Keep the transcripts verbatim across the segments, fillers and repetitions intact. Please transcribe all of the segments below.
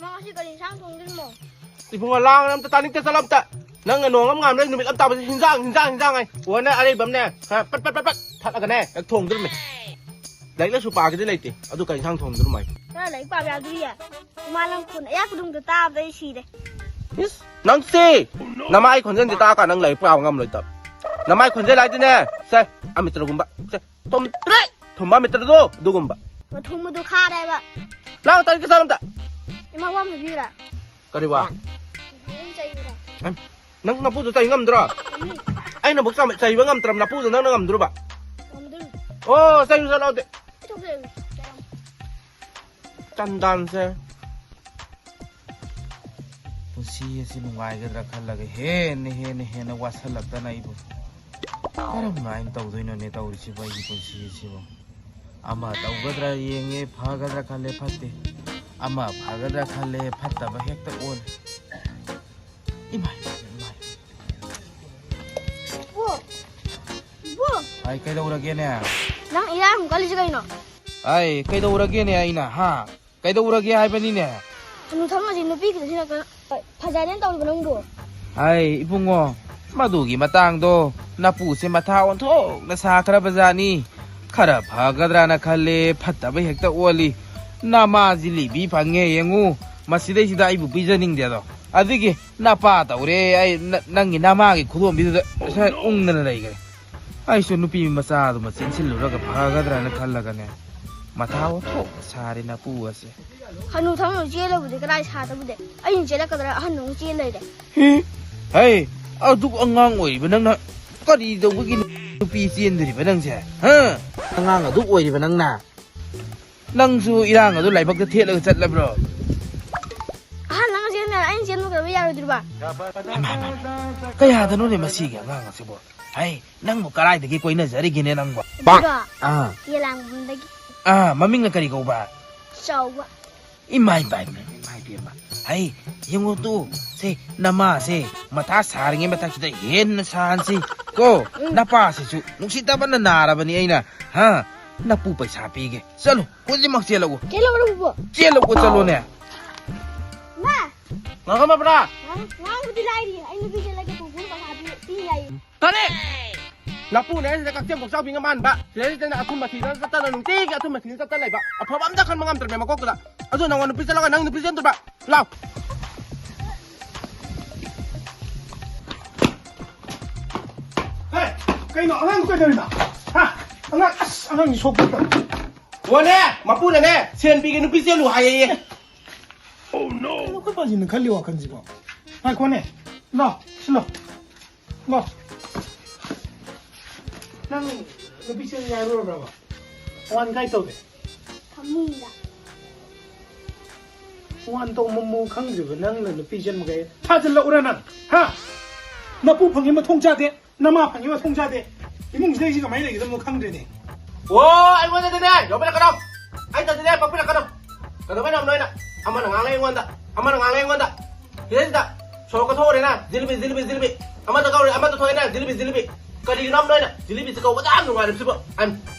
ꯅꯪ ꯉꯁꯤ ꯀꯔꯤ ꯏꯟꯁꯥꯡ ꯊꯣꯡꯗꯣꯏꯅꯣ? ꯏꯕꯨꯡꯉꯣ, ꯂꯥꯡ ꯑꯝꯇ ꯇꯥꯅꯤꯡꯗꯦ, ꯆꯠꯂꯣ ꯑꯝꯇ꯫ ꯅꯪꯅ ꯅꯣꯡ ꯑꯃ ꯉꯥꯝꯂꯦ, ꯅꯨꯃꯤꯠ ꯑꯃ ꯇꯥꯕꯁꯦ ꯍꯤꯟꯖꯥꯡ, ꯍꯤꯟꯖꯥꯡ, ꯍꯤꯟꯖꯥꯡ ꯍꯥꯏ꯫ ꯑꯣ, ꯅꯪ ꯑꯔꯩꯕ ꯑꯃꯅꯦ, ꯈꯔ ꯄꯠ, ꯄꯠ, ꯄꯠ, ꯄꯠ ꯊꯠꯂꯒꯅꯦ, ꯍꯦꯛ ꯊꯣꯡꯗꯣꯔꯤꯕꯅꯦ꯫ ꯂꯥꯏꯔꯤꯛ ꯂꯥꯏꯁꯨ ꯄꯥꯒꯦꯗꯤ ꯂꯩꯇꯦ, ꯑꯗꯨ ꯀꯔꯤ ꯏꯟꯁꯥꯡ ꯊꯣꯡꯗꯣꯏꯅꯣ ꯃꯥꯏ? ꯅꯪ ꯂꯥꯏꯔꯤꯛ ꯄꯥꯕ ꯌꯥꯗꯣꯔꯤꯌꯦ? ꯏꯃꯥ, ꯅꯪ ꯈꯣꯟ ꯑꯌꯥꯛꯄꯗꯨ ꯑꯝꯇ ꯇꯥꯕꯗ ꯑꯩ ꯁꯤꯔꯦ꯫ ꯏꯁ, ꯅꯪꯁꯦ! ꯅꯃꯥꯏ ꯈꯣꯟꯖꯦꯜꯁꯦ ꯇꯥꯔꯀꯥꯟꯗ ꯅꯪ ꯂꯥꯏꯔꯤꯛ ꯄꯥꯕ ꯉꯝꯂꯣꯏꯗꯕ꯫ ꯅꯃꯥꯏ ꯈꯣꯟꯖꯦꯜ ꯍꯥꯏꯗꯤꯅꯦ, ꯁꯦ, ꯑꯃꯤꯇ꯭ꯔꯒꯨꯝꯕ, ꯁꯦ, ꯊꯨꯝ ꯇ꯭ꯔꯦ! ꯊꯨꯝꯕ ꯑꯃꯤꯇ꯭ꯔꯗꯣ, ꯑꯗꯨꯒꯨꯝꯕ꯫ ꯃꯊꯨꯝꯕꯗꯨ ꯈꯥꯔꯦꯕ꯫ ꯂꯥꯛꯑꯣ, ꯇꯥꯔꯤꯛꯀ ꯆꯥꯔꯝꯗ꯫ ꯏꯃꯥ, ꯋꯥ ꯑꯃ ꯍꯥꯏꯕꯤꯌꯨꯔꯥ? ꯀꯔꯤ ꯋꯥ? ꯅꯪ ꯆꯩꯕ꯭ꯔꯥ? ꯅꯪ ꯅꯄꯨꯗꯣ ꯆꯩ ꯉꯝꯗ꯭ꯔꯣ? ꯎꯝ꯫ ꯑꯩꯅꯕꯨ ꯆꯥꯝ-, ꯆꯩꯕ ꯉꯝꯗ꯭ꯔꯕ ꯅꯄꯨꯗꯣ ꯅꯪꯅ ꯉꯝꯗ꯭ꯔꯣꯕ? ꯉꯝꯗꯣꯏꯅꯤ꯫ ꯑꯣ, ꯆꯩ ꯆꯠꯂꯣ ꯑꯗꯨꯗꯤ꯫ ꯑꯩ ꯊꯣꯛꯆꯔꯒꯦ꯫ ꯆꯟꯗꯥꯟꯁꯦ꯫ ꯄꯨꯟꯁꯤ ꯑꯁꯤ ꯅꯨꯡꯉꯥꯏꯒꯗ꯭ꯔꯥ ꯈꯜꯂꯒ ꯍꯦꯟꯅ, ꯍꯦꯟꯅ, ꯍꯦꯟꯅ ꯋꯥꯁꯜꯂꯛꯇꯅ ꯑꯩꯕꯨ ꯀꯔꯝꯍꯥꯏꯅ ꯇꯧꯗꯣꯏꯅꯣꯅꯦ ꯇꯧꯔꯤꯁꯤꯕꯨ ꯑꯩꯒꯤ ꯄꯨꯟꯁꯤ ꯑꯁꯤꯕꯨ? ꯑꯃ ꯇꯧꯒꯗ꯭ꯔꯥ ꯌꯦꯡꯉꯦ, ꯐꯒꯗ꯭ꯔꯥ ꯈꯜꯂꯦ, ꯐꯠꯇꯦ꯫ ꯑꯃ ꯐꯒꯗ꯭ꯔꯥ ꯈꯜꯂꯦ, ꯐꯠꯇꯕ ꯍꯦꯛꯇ ꯑꯣꯜꯂꯦ꯫ ꯏꯃꯥꯏ, ꯏꯃꯥꯏ꯫ ꯕꯣ! ꯕꯣ! ꯑꯩ ꯀꯩꯗꯧꯔꯒꯦꯅꯦ? ꯅꯪ ꯏꯔꯥꯡ ꯀꯜꯂꯤꯁꯤ ꯀꯩꯅꯣ? ꯑꯩ ꯀꯩꯗꯧꯔꯒꯦꯅꯦ ꯑꯩꯅ, ꯍꯥ? ꯀꯩꯗꯧꯔꯒꯦ ꯍꯥꯏꯕꯅꯤꯅꯦ? ꯍꯅꯨ ꯊꯪꯅꯁꯤ ꯅꯨꯄꯤ ꯈꯤꯇꯪꯁꯤꯅ ꯀꯩꯅꯣ ꯐꯖꯗꯦꯅ ꯇꯧꯔꯤꯕ ꯅꯪꯕꯨ? ꯑꯩ ꯏꯕꯨꯡꯉꯣ, ꯃꯗꯨꯒꯤ ꯃꯇꯥꯡꯗꯣ ꯅꯄꯨꯁꯦ ꯃꯊꯥ ꯑꯣꯟꯊꯣꯛꯅ ꯁꯥꯈ꯭ꯔꯕ ꯖꯥꯠꯅꯤ꯫ ꯈꯔ ꯐꯒꯗ꯭ꯔꯥꯅ ꯈꯜꯂꯦ, ꯐꯠꯇꯕ ꯍꯦꯛꯇ ꯑꯣꯜꯂꯤ꯫ ꯅꯃꯥꯁꯤ ꯂꯤꯕꯤ ꯐꯪꯉꯦ ꯌꯦꯡꯉꯨ, ꯃꯁꯤꯗꯩꯁꯤꯗ ꯑꯩꯕꯨ ꯄꯤꯖꯅꯤꯡꯗꯦꯗꯣ꯫ ꯑꯗꯨꯒꯤ ꯅꯄꯥ ꯇꯧꯔꯦ, ꯑꯩ ꯅ-, ꯅꯪꯒꯤ ꯅꯃꯥꯒꯤ ꯈꯨꯗꯣꯝꯕꯤꯗꯨꯗ ꯁ꯭ꯋꯥꯏ ꯎꯪꯗꯅ ꯂꯩꯈ꯭ꯔꯦ꯫ ꯑꯩꯁꯨ ꯅꯨꯄꯤ ꯃꯆꯥꯗꯨꯃ ꯆꯦꯟꯁꯤꯜꯂꯨꯔꯒ ꯐꯒꯗ꯭ꯔꯥꯅ ꯈꯜꯂꯒꯅꯦ, ꯃꯊꯥ ꯑꯣꯟꯊꯣꯛꯅ ꯁꯥꯔꯦ ꯅꯄꯨ ꯑꯁꯦ꯫ ꯍꯅꯨ ꯊꯪꯅ ꯆꯦꯜꯂꯕꯨꯗꯤ ꯀꯗꯥꯏ ꯁꯥꯗꯕꯨꯗꯤ? ꯑꯩꯅ ꯆꯦꯜꯂꯛꯀꯗ꯭ꯔꯥ? ꯑꯍꯟ ꯑꯃꯨꯛ ꯆꯦꯜ ꯂꯩꯔꯦ꯫ ꯍꯤ, ꯍꯩ, ꯑꯗꯨꯛ ꯑꯉꯥꯡ ꯑꯣꯏꯔꯤꯕ ꯅꯪꯅ ꯀꯔꯤ ꯇꯧꯕꯒꯤ ꯅꯨꯄꯤ ꯆꯦꯟꯗꯣꯔꯤꯕ ꯅꯪꯁꯦ? ꯍꯥ? ꯑꯉꯥꯡ ꯑꯗꯨꯛ ꯑꯣꯏꯔꯤꯕ ꯅꯪꯅ? ꯅꯪꯁꯨ ꯏꯔꯥꯡ ꯑꯗꯨ ꯂꯥꯏꯕꯛꯇ ꯊꯦꯠꯂꯒ ꯆꯠꯂꯕ꯭ꯔꯣ? ꯑꯍꯟ ꯅꯪ ꯆꯦꯟꯗꯅ ꯑꯩꯅ ꯆꯦꯟꯕ ꯀꯩꯗꯧꯕ ꯌꯥꯔꯣꯏꯗ꯭ꯔꯤꯕ? ꯍꯩꯃꯥ, ꯍꯩꯃꯥ, ꯍꯩꯃꯥ꯫ ꯀꯌꯥꯗꯅꯣꯅꯦ ꯃꯁꯤꯒꯤ ꯑꯉꯥꯡ ꯑꯁꯤꯕꯣ? ꯍꯩ, ꯅꯪꯕꯨ ꯀꯗꯥꯏꯗꯒꯤ ꯀꯣꯏꯅꯖꯔꯤꯒꯦꯅꯦ ꯅꯪꯕꯣ? ꯑꯗꯨꯒ ꯑꯥ꯫ ꯌꯦꯂꯥꯡꯕꯝꯗꯒꯤ꯫ ꯑꯥ, ꯃꯃꯤꯡꯅ ꯀꯔꯤ ꯀꯧꯕ? ꯆꯥꯎꯕ꯫ ꯏꯃꯥ, ꯏꯃꯥ, ꯏꯃꯥ, ꯏꯃꯥ ꯏꯕꯦꯝꯃ꯫ ꯍꯩ, ꯌꯦꯡꯉꯣ ꯇꯨ, ꯁꯦ, ꯅꯃꯥꯁꯦ ꯃꯊꯥ ꯁꯥꯔꯤꯉꯩ ꯃꯊꯛꯁꯤꯗ ꯍꯦꯟꯅ ꯁꯥꯍꯟꯁꯤ ꯀꯣ꯫ ꯎꯝ꯫ ꯅꯄꯥꯁꯤꯁꯨ ꯅꯨꯡꯁꯤꯠꯇꯕꯅ ꯅꯥꯔꯕꯅꯤ ꯑꯩꯅ꯫ ꯍꯥ? ꯅꯄꯨ ꯄꯩꯁꯥ ꯄꯤꯒꯦ꯫ ꯆꯠꯂꯨ, ꯍꯧꯖꯤꯛꯃꯛ ꯆꯦꯜꯂꯛꯎ꯫ ꯆꯦꯜꯂꯛꯎꯔꯣ, ꯄꯨꯄꯨ? ꯆꯦꯜꯂꯛꯎ, ꯆꯠꯂꯣꯅꯦ꯫ ꯉꯥꯡꯉꯝꯃꯕ꯭ꯔꯥ? ꯉꯥꯡ-, ꯉꯥꯡꯕꯗꯤ ꯂꯥꯏꯔꯤ꯫ ꯑꯩ ꯅꯨꯄꯤ ꯆꯦꯜꯂꯒꯦ ꯀꯧꯕ ꯄꯩꯁꯥꯗꯤ ꯄꯤ ꯌꯥꯏꯌꯦ꯫ ꯀꯔꯤ? ꯅꯄꯨꯅ ꯑꯩ ꯁꯤꯗ ꯀꯛꯆꯦꯡ ꯀꯣꯛꯆꯥꯎꯕꯤꯒ ꯃꯥꯟꯕ꯫ ꯁꯤꯗꯩꯁꯤꯗ ꯑꯩꯅ ꯑꯊꯨꯝ ꯃꯊꯤꯗ ꯆꯠꯇꯅ ꯅꯨꯡꯇꯤꯒꯤ ꯑꯊꯨꯝ ꯃꯊꯤꯗ ꯆꯠꯇꯅ ꯂꯩꯕ꯫ ꯑꯐꯕ ꯑꯝꯇ ꯈꯟꯕ ꯉꯝꯗ꯭ꯔꯕꯅꯦ ꯃꯀꯣꯛꯇꯨꯗ꯫ ꯑꯗꯨ ꯅꯪꯉꯣꯟꯗ ꯅꯨꯄꯤ ꯆꯦꯜꯂꯒ ꯅꯪ ꯅꯨꯄꯤ ꯆꯦꯟꯗ꯭ꯔꯕ? ꯂꯥꯎ꯫ ꯍꯦ, ꯀꯩꯅꯣ ꯑꯉꯥꯡ ꯀꯩꯗꯧꯔꯤꯅꯣ? ꯍꯥ? ꯑꯉꯥꯡ, ꯑꯁ, ꯑꯉꯥꯡꯁꯤ ꯁꯣꯛꯄ ꯇꯧꯔꯦ꯫ ꯑꯣꯅꯦ, ꯃꯄꯨꯅꯅꯦ, ꯁꯦꯟ ꯄꯤꯒꯦ ꯅꯨꯄꯤ ꯆꯦꯜꯂꯨ ꯍꯥꯏꯌꯦ꯫ ꯀꯩꯅꯣ ꯑꯩꯈꯣꯏ ꯄꯥꯁꯤꯅ ꯈꯜꯂꯤ ꯋꯥꯈꯜꯁꯤꯕꯣ? ꯉꯥꯏꯈꯣꯅꯦ, ꯂꯥꯎ, ꯁꯤ ꯂꯥꯎ, ꯂꯥꯎ꯫ ꯅꯪ ꯅꯨꯄꯤ ꯆꯦꯟꯒꯦ ꯍꯥꯏꯔꯨꯔꯕ꯭ꯔꯕ? ꯋꯥꯟ ꯀꯥꯏ ꯇꯧꯔꯦ? ꯐꯃꯨꯡꯗ꯫ ꯋꯥꯟ ꯇꯧ ꯃꯣꯃꯣ ꯈꯪꯗ꯭ꯔꯤꯕ ꯅꯪꯅ ꯅꯨꯄꯤ ꯆꯦꯟꯕꯒꯩ ꯊꯥꯖꯤꯜꯂꯛꯎꯔ ꯅꯪ? ꯍꯥ? ꯅꯄꯨ ꯐꯪꯉꯤ ꯃꯊꯣꯡ ꯆꯥꯗꯦ, ꯅꯃꯥ ꯐꯪꯉꯤ ꯃꯊꯣꯡ ꯆꯥꯗꯦ꯫ ꯏꯃꯨꯡꯁꯤꯗ ꯑꯩꯁꯦ ꯀꯃꯥꯏꯅ ꯂꯩꯒꯗꯕꯅꯣ ꯈꯪꯗ꯭ꯔꯦꯅꯦ꯫ ꯑꯣ, ꯑꯩꯉꯣꯟꯗꯗꯤꯅꯦ, ꯌꯧꯕꯤꯔꯛꯀꯅꯣ꯫ ꯑꯩꯇꯗꯤꯅꯦ, ꯄꯛꯄꯤꯔꯛꯀꯅꯣ꯫ ꯀꯩꯗꯧꯕꯩꯅꯣ ꯅꯣꯏꯅ? ꯑꯃꯅ ꯉꯥꯡꯂꯦ ꯑꯩꯉꯣꯟꯗ, ꯑꯃꯅ ꯉꯥꯡꯂꯦ ꯑꯩꯉꯣꯟꯗ꯫ ꯁꯤꯗꯩꯁꯤꯗ ꯁꯣꯔꯣꯛꯀ ꯊꯣꯛꯎꯔꯦꯅ, ꯖꯤꯂꯤꯕꯤ, ꯖꯤꯂꯤꯕꯤ, ꯖꯤꯂꯤꯕꯤ꯫ ꯑꯃꯗ ꯀꯧꯔꯦ, ꯑꯃꯗ ꯊꯣꯛꯑꯦꯅ, ꯖꯤꯂꯤꯕꯤ, ꯖꯤꯂꯤꯕꯤ꯫ ꯀꯔꯤꯒꯤꯅꯣ ꯅꯣꯏꯅ ꯖꯤꯂꯤꯕꯤꯁꯦ ꯀꯧꯕꯗ ꯌꯥꯝ ꯅꯨꯡꯉꯥꯏꯔꯤꯕꯁꯤꯕꯣ? ꯑꯩ,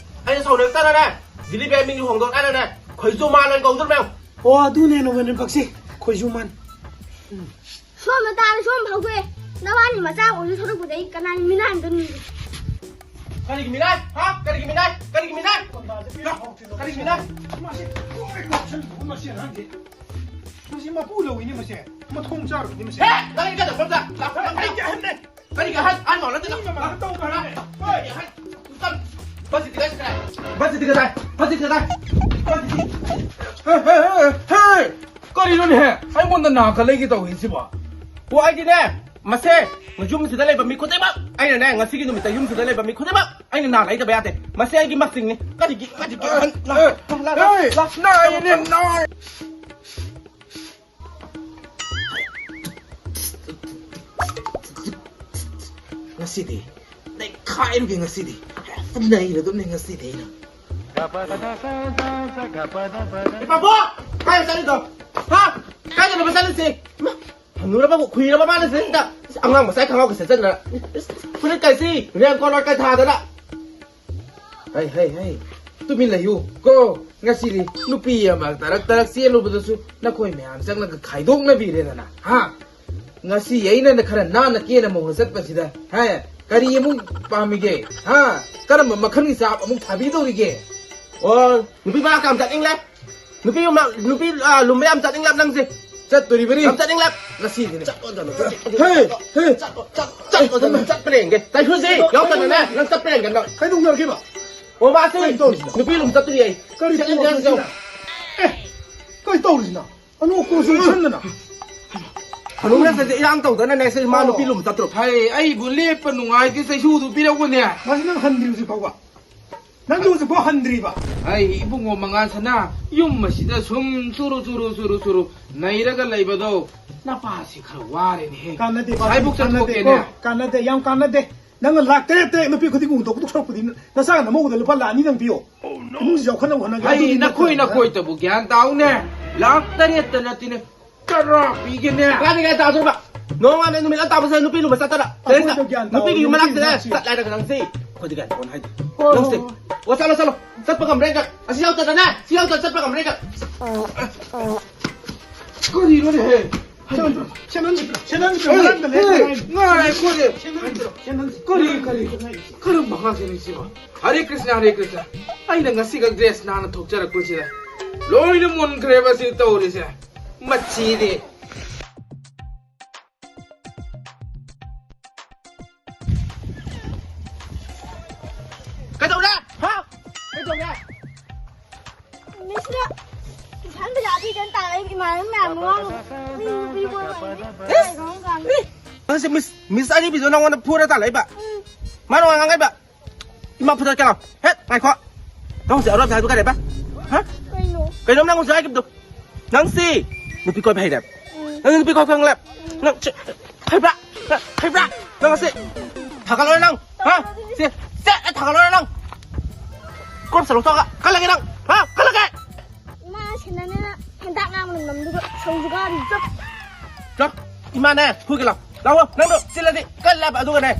ꯑꯩꯅ ꯁꯥꯎꯅꯤꯡꯉꯛꯇꯅꯅꯦ, ꯖꯤꯂꯤꯕꯤ ꯍꯥꯏꯕ ꯃꯤꯡꯁꯦ ꯍꯣꯡꯗꯣꯛꯑꯀꯥꯟꯗꯅꯦ, ꯈꯣꯏꯖꯨ ꯃꯥꯟ ꯑꯣꯏꯅ ꯀꯧꯗꯣꯔꯤꯕꯅꯦ꯫ ꯑꯣ, ꯑꯗꯨꯅꯦ ꯅꯣꯡꯃꯩ ꯅꯨꯄꯥꯛꯁꯦ, ꯈꯣꯏꯖꯨ ꯃꯥꯟ꯫ ꯁꯣꯝꯗ ꯇꯥꯔꯦ, ꯁꯣꯝ ꯐꯥꯎꯗꯣꯛꯑꯦ꯫ ꯅꯕꯥꯅꯤ ꯃꯆꯥ ꯑꯣꯏꯗꯣꯏ ꯁꯔꯨꯛꯄꯨꯗꯤ ꯑꯩ ꯀꯅꯥꯅ ꯃꯤꯅꯥꯏꯅꯣ ꯅꯤꯡꯗꯦ꯫ ꯀꯔꯤꯒꯤ ꯃꯤꯅꯥꯏ? ꯍꯥ? ꯀꯔꯤꯒꯤ ꯃꯤꯅꯥꯏ? ꯀꯔꯤꯒꯤ ꯃꯤꯅꯥꯏ? ꯀꯔꯤꯒꯤ ꯃꯤꯅꯥꯏ? ꯃꯁꯤ ꯂꯣꯏ ꯀꯥꯞꯁꯜꯂꯨꯕ ꯃꯁꯤ ꯑꯉꯥꯡꯁꯦ꯫ ꯃꯁꯤ ꯃꯄꯨ ꯂꯧꯏꯅꯦ ꯃꯁꯦ꯫ ꯃꯊꯣꯡ ꯆꯥꯔꯣꯏꯅꯦ ꯃꯁꯦ꯫ ꯍꯦ! ꯅꯪ ꯀꯩꯗꯧꯕ ꯆꯠ-, ꯂꯥꯛ-, ꯂꯥꯛ-, ꯑꯩꯒꯤ ꯑꯍꯟꯅꯦ꯫ ꯀꯔꯤꯒꯤ ꯑꯍꯟ? ꯑꯍꯟ ꯃꯥꯟꯂꯗꯅ꯫ ꯃꯤ ꯃꯃꯥꯡꯗ ꯇꯧꯕ ꯍꯥꯏꯔꯦ꯫ ꯍꯣꯏ꯫ ꯀꯔꯤꯒꯤ ꯑꯍꯟ? ꯕꯁꯁꯤ ꯀꯗꯥꯏ ꯆꯠꯈ꯭ꯔꯦ? ꯕꯁꯁꯤ ꯀꯗꯥꯏ ꯆꯠꯈ꯭ꯔꯦ? ꯕꯁꯁꯤ ꯀꯗꯥꯏ? ꯕꯁꯁꯤ꯫ ꯍꯦ, ꯍꯦ, ꯍꯦ, ꯍꯦ! ꯀꯔꯤꯅꯣꯅꯦꯍꯦ? ꯑꯩꯉꯣꯟꯗ ꯅꯥ ꯈꯜꯂꯛꯏꯒꯦ ꯇꯧꯔꯤꯁꯤꯕꯣ? ꯑꯣ, ꯑꯩꯗꯤꯅꯦ, ꯃꯁꯦ ꯌꯨꯝꯁꯤꯗ ꯂꯩꯕ ꯃꯤ ꯈꯨꯗꯤꯡꯃꯛ, ꯑꯩꯅꯅꯦ, ꯉꯁꯤꯒꯤ ꯅꯨꯃꯤꯠꯇ ꯌꯨꯝꯁꯤꯗ ꯂꯩꯕ ꯃꯤ ꯈꯨꯗꯤꯡꯃꯛ ꯑꯩꯅ ꯅꯥ ꯂꯩꯗꯕ ꯌꯥꯗꯦ꯫ ꯃꯁꯦ ꯑꯩꯒꯤ ꯃꯛꯆꯤꯡꯅꯤ꯫ ꯀꯔꯤꯒꯤ, ꯀꯔꯤꯒꯤ ꯑꯍꯟ? ꯂꯥ, ꯂꯥ, ꯂꯥ, ꯂꯥ, ꯂꯥ꯫ ꯅꯥꯏꯅꯦ, ꯅꯥꯏ꯫ ꯉꯁꯤꯗꯤ ꯅꯩꯈꯥꯏꯔꯨꯒꯦ ꯉꯁꯤꯗꯤ꯫ ꯍꯦꯛꯇ ꯅꯩꯔꯗꯕꯅꯦ ꯉꯁꯤꯗꯤ ꯑꯩꯅ꯫ ꯏꯄꯥꯕꯣ! ꯀꯥꯏꯗ ꯆꯠꯂꯤꯗꯣ? ꯍꯥ? ꯀꯥꯏꯗꯅꯣꯕ ꯆꯠꯂꯤꯁꯦ? ꯏꯃꯥ, ꯍꯅꯨꯔꯕ, ꯈꯨꯏꯔꯕ ꯃꯥꯅ ꯁꯤꯗ꯫ ꯑꯉꯥꯡ ꯃꯆꯥꯒꯤ ꯈꯪꯉꯥꯎꯒ ꯁꯦꯠꯆꯟꯗꯅ꯫ ꯐꯨꯔꯤꯠ ꯀꯥꯏꯁꯤ ꯔꯦꯟ ꯀꯣꯂꯔ ꯀꯥꯏ ꯊꯥꯗꯅ꯫ ꯍꯩ, ꯍꯩ, ꯍꯩ꯫ ꯇꯨꯃꯤꯟ ꯂꯩꯌꯨ ꯀꯣ꯫ ꯉꯁꯤꯗꯤ ꯅꯨꯄꯤ ꯑꯃ ꯇꯔꯛ ꯇꯔꯛ ꯆꯦꯜꯂꯨꯕꯗꯁꯨ ꯅꯈꯣꯏ ꯃꯌꯥꯝ ꯆꯪꯂꯒ ꯈꯥꯏꯗꯣꯛꯅꯕꯤꯔꯦꯗꯅ, ꯍꯥ? ꯉꯁꯤ ꯑꯩꯅ ꯈꯔ ꯅꯥꯟꯅ ꯀꯦꯅ ꯃꯧꯅ ꯆꯠꯄꯁꯤꯗ, ꯍꯥ? ꯀꯔꯤ ꯑꯃꯨꯛ ꯄꯥꯝꯃꯤꯒꯦ? ꯍꯥ? ꯀꯔꯝꯕ ꯃꯈꯜꯒꯤ ꯆꯥꯞ ꯑꯃꯨꯛ ꯊꯥꯕꯤꯗꯧꯔꯤꯒꯦ? ꯑꯣ, ꯅꯨꯄꯤ ꯃꯔꯛꯇ ꯌꯥꯝ ꯆꯠꯅꯤꯡꯂꯦ꯫ ꯅꯨꯄꯤ ꯌꯨꯝ-, ꯅꯨꯄꯤ, ꯑ, ꯂꯨꯝꯕ ꯌꯥꯝ ꯆꯠꯅꯤꯡꯂꯦ ꯅꯪꯁꯦ꯫ ꯆꯠꯇꯣꯔꯤꯕꯅꯤ꯫ ꯌꯥꯝ ꯆꯠꯅꯤꯡꯂꯦ꯫ ꯉꯁꯤꯗꯤꯅꯦ꯫ ꯆꯠꯂꯣꯗꯅ, ꯆꯠꯂꯣ꯫ ꯍꯦ, ꯍꯦ꯫ ꯆꯠꯂꯣ, ꯆꯠ-, ꯆꯠꯂꯣꯗꯅ, ꯆꯠꯄꯅ ꯌꯦꯡꯒꯦ꯫ ꯇꯥꯏꯈꯨꯜꯁꯤ, ꯌꯥꯎꯗꯅꯅꯦ, ꯅꯪ ꯆꯠꯄꯅ ꯌꯦꯡꯒꯦ, ꯅꯪ꯫ ꯀꯩꯗꯧꯖꯔꯒꯦꯕ? ꯑꯣ, ꯃꯥꯁꯤ ꯀꯩ ꯇꯧꯔꯤꯁꯤꯅ? ꯅꯨꯄꯤ ꯂꯨꯝ ꯆꯠꯇꯣꯔꯤ ꯑꯩ꯫ ꯀꯔꯤ ꯁꯦꯠꯂꯤꯁꯦ ꯌꯥꯝ ꯄꯣꯠꯅꯣ ꯌꯥꯎ-, ꯁꯤꯅ? ꯑꯦ, ꯀꯩ ꯇꯧꯔꯤꯁꯤꯅ? ꯑꯅꯣꯛ ꯀꯣꯟꯁꯨ ꯎꯠꯁꯟꯗꯅ꯫ ꯍꯅꯨ ꯅꯪ ꯁꯤꯗ ꯏꯔꯥꯡ ꯇꯧꯗꯅꯅꯦ, ꯁꯤ ꯃꯥ ꯅꯨꯄꯤ ꯂꯨꯝ ꯆꯠꯇ꯭ꯔꯣ? ꯍꯩ, ꯑꯩꯕꯨ ꯂꯦꯞꯄ ꯅꯨꯡꯉꯥꯏꯇꯦ, ꯆꯩꯁꯨꯗꯨ ꯄꯤꯔꯛꯎꯅꯦ꯫ ꯃꯁꯤ ꯅꯪ ꯍꯟꯗ꯭ꯔꯤ ꯍꯧꯖꯤꯛ ꯐꯥꯎꯕ? ꯅꯪꯁꯨ ꯍꯧꯖꯤꯛꯐꯥꯎ ꯍꯟꯗ꯭ꯔꯤꯕ? ꯑꯩ ꯏꯕꯨꯡꯉꯣ ꯃꯉꯥꯜ ꯁꯅꯥ, ꯌꯨꯝ ꯑꯁꯤꯗ ꯁꯨꯝ ꯆꯨꯔꯨ ꯆꯨꯔꯨ ꯆꯨꯔꯨ ꯆꯨꯔꯨ ꯅꯩꯔꯒ ꯂꯩꯕꯗꯣ, ꯅꯄꯥꯁꯤ ꯈꯔ ꯋꯥꯔꯦꯅꯦꯍꯦ꯫ ꯀꯥꯟꯅꯗꯦ, ꯉꯁꯥꯏꯕꯨꯛ ꯀꯥꯟꯅꯗꯦ, ꯆꯠꯊꯣꯛꯀꯦꯅꯦ꯫ ꯀꯣ, ꯀꯥꯟꯅꯗꯦ, ꯌꯥꯝ ꯀꯥꯟꯅꯗꯦ꯫ ꯅꯪꯅ ꯂꯥꯛ ꯇꯔꯦꯠ ꯇꯔꯦꯠ ꯅꯨꯄꯤ ꯈꯨꯗꯤꯡ ꯍꯨꯟꯗꯣꯛꯄꯗꯣ ꯁꯔꯨꯛꯄꯨꯗꯤ, ꯅꯆꯥ ꯅꯃꯧꯗ ꯂꯨꯄꯥ ꯂꯥꯛ ꯑꯅꯤꯗꯪ ꯄꯤꯌꯣ꯫ ꯏꯃꯨꯡꯁꯤ ꯆꯥꯎꯈꯠꯅꯕ ꯍꯣꯠꯅꯒꯦ꯫ ꯑꯩ ꯑꯗꯨꯗꯤ ꯅꯈꯣꯏ ꯅꯠꯇ꯭ꯔꯒꯅ ꯅꯈꯣꯏꯇꯕꯨ ꯒ꯭ꯌꯥꯟ ꯇꯥꯎꯅꯦ꯫ ꯂꯥꯛ ꯇꯔꯦꯠꯇ ꯅꯠꯇꯦꯅꯦ, ꯇꯔꯥ ꯄꯤꯒꯦꯅꯦ꯫ ꯀꯥꯏꯗ ꯒ꯭ꯌꯥꯟ ꯇꯥꯗꯣꯏꯕ? ꯅꯣꯡꯉꯥꯟꯕ ꯅꯨꯃꯤꯠ ꯇꯥꯕꯁꯦ ꯅꯨꯄꯤ ꯂꯨꯝꯕ ꯆꯠꯇꯅ꯫ ꯑꯩꯈꯣꯏꯗ ꯒ꯭ꯌꯥꯟ ꯇꯥꯎ, ꯅꯨꯄꯤꯒꯤ ꯌꯨꯝ ꯅꯨꯄꯤ ꯃꯅꯥꯛꯇꯅꯦ ꯅꯨꯄꯤ ꯆꯠꯂꯦ ꯍꯥꯏꯔꯒ ꯅꯪꯁꯤ꯫ ꯑꯩꯈꯣꯏꯗ ꯒ꯭ꯌꯥꯟ ꯇꯥꯎꯅ ꯍꯥꯏꯗꯤ꯫ ꯍꯣꯏ, ꯅꯪꯁꯦ꯫ ꯍꯣꯏ, ꯍꯣꯏ꯫ ꯑꯣ, ꯆꯠꯂꯣ, ꯆꯠꯂꯣ꯫ ꯆꯠꯄ ꯉꯝꯕ꯭ꯔꯥ ꯌꯦꯡꯒꯦ꯫ ꯑꯁꯤ ꯌꯥꯎꯗ꯭ꯔꯒꯅꯦ, ꯁꯤ ꯌꯥꯎꯗ꯭ꯔ ꯆꯠꯄ ꯉꯝꯕ꯭ꯔꯥ ꯌꯦꯡꯒꯦ꯫ ꯀꯔꯤꯅꯣꯅꯦꯍꯦ? ꯁꯦꯟꯍꯟꯗ꯭ꯔꯣ? ꯁꯦꯟꯍꯟꯗ꯭ꯔꯣ? ꯁꯦꯟꯍꯟꯗ꯭ꯔꯣ? ꯑꯦ, ꯃꯔꯝꯗ ꯑꯦ, ꯂꯩꯔꯒ ꯍꯥꯏ-, ꯉꯥꯏꯈꯣꯅꯦ꯫ ꯁꯦꯟꯍꯟꯗ꯭ꯔꯣ? ꯁꯦꯟꯍꯟꯗ꯭ꯔꯣ? ꯀꯔꯤ, ꯀꯔꯤ? ꯀꯔꯝꯕ ꯑꯉꯥꯡꯁꯤꯅꯣ ꯁꯤꯕꯣ? ꯍꯔꯦ ꯀ꯭ꯔꯤꯁꯅ, ꯍꯔꯦ ꯀ꯭ꯔꯤꯁꯅ꯫ ꯑꯩꯅ ꯉꯁꯤꯈꯛ ꯗ꯭ꯔꯦꯁ ꯅꯥꯟꯅ ꯊꯣꯛꯆꯔꯛꯄꯁꯤꯗ ꯂꯣꯏꯅ ꯃꯨꯟꯈ꯭ꯔꯦꯕ ꯁꯤ ꯇꯧꯔꯤꯁꯦ꯫ ꯃꯁꯤꯗꯤ꯫ ꯀꯩꯗꯧꯔꯦ? ꯍꯥ? ꯀꯩꯗꯧꯔꯦ? ꯃꯤꯁꯅ ꯇꯨꯏꯁꯟ ꯄꯩꯁꯥ ꯄꯤꯗꯅ ꯇꯥꯔꯛꯏ ꯏꯃꯥꯟꯅꯕꯤ ꯃꯌꯥꯝ ꯃꯃꯥꯡꯗ ꯃꯤ ꯅꯨꯄꯤ ꯀꯣꯏꯕ ꯏꯁ! ꯀꯩꯅꯣꯝ ꯀꯥꯟꯗ꯫ ꯃꯤ! ꯅꯪꯁꯦ ꯃꯤꯁ, ꯃꯤꯁ ꯑꯔꯤꯕꯤꯗꯣ ꯅꯪꯉꯣꯟꯗ ꯐꯨꯔ ꯇꯥꯜꯂꯛꯏꯕ? ꯎꯝ꯫ ꯃꯥꯅ ꯋꯥ ꯉꯥꯡꯉꯛꯏꯕ? ꯏꯃꯥ ꯐꯨꯗꯠꯀꯦ ꯂꯥꯎ꯫ ꯍꯦꯠ, ꯉꯥꯏꯈꯣ꯫ ꯅꯪ ꯍꯧꯖꯤꯛ ꯑꯔꯣꯏꯕꯗ ꯍꯥꯏꯕꯗꯨ ꯀꯔꯤꯕ? ꯍꯥ? ꯀꯩꯅꯣ? ꯀꯩꯅꯣ ꯅꯪ ꯍꯧꯖꯤꯛ ꯍꯥꯏꯈꯤꯕꯗꯣ? ꯅꯪꯁꯤ ꯅꯨꯄꯤ ꯀꯣꯏꯕ ꯍꯩꯔꯦ꯫ ꯎꯝ꯫ ꯅꯪ ꯅꯨꯄꯤ ꯀꯣꯏꯕ ꯈꯪꯂꯦ꯫ ꯎꯝ꯫ ꯅꯪ ꯁꯤ, ꯍꯩꯕ꯭ꯔꯥ? ꯅꯪ ꯍꯩꯕ꯭ꯔꯥ? ꯅꯪ ꯁꯤ ꯊꯥꯒꯠꯂꯣꯔꯦ ꯅꯪ? ꯍꯥ? ꯁꯤ, ꯁꯦ, ꯊꯥꯒꯠꯂꯣꯔꯦ ꯅꯪ? ꯀ꯭ꯔꯣꯞ ꯁꯣꯞ ꯂꯧꯊꯣꯛꯑꯒ ꯀꯜꯂꯒꯦ ꯅꯪ? ꯍꯥ? ꯀꯜꯂꯒꯦ? ꯏꯃꯥ ꯁꯦꯟꯅꯅꯤꯅ ꯍꯦꯟꯇꯥꯛ ꯉꯥꯡꯕ ꯅꯝꯗꯨꯒ ꯁꯧꯁꯨ ꯀꯥꯔꯤ꯫ ꯆꯣ꯫ ꯏꯃꯥꯅꯦ, ꯐꯨꯒꯦ ꯂꯥꯎ꯫ ꯂꯥꯛꯑꯣ, ꯅꯪꯗꯣ ꯆꯤꯜꯂꯗꯤ ꯀꯜꯂꯦꯕ, ꯑꯗꯨꯒꯅꯦ꯫